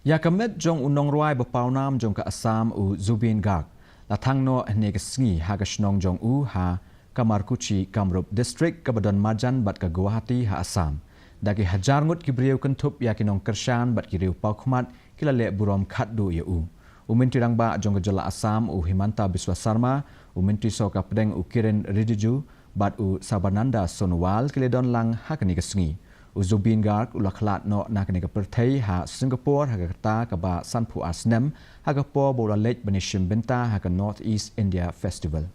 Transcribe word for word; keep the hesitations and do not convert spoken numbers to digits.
Ïa ka met jong u nongrwai ba pawnam jong ka Assam u Zubeen Garg la thang noh hynne ka sngi ha ka shnong jong u ha Kamarkuchi, Kamrup District, kaba don marjan bad ka Guwahati ha Assam. Da ki hajar ngut ki briew kynthup ïa ki nongkyrshan bad ki riew pawkhmat ki la leh burom khatduh ïa u. U Myntri Rangbah jong ka jylla Assam u Himanta Biswa Sarma, u Myntri Sorkar Pdeng u Kiren Rijiju bad u Sarbananda Sonowal ki la don lang ha kane ka sngi. U Zubeen Garg u la khlad noh na kane ka pyrthei ha Singapore ha ka rta kaba sanphew ar snem, ha ka por ba u la leit ban ïashim bynta ha ka North East India Festival.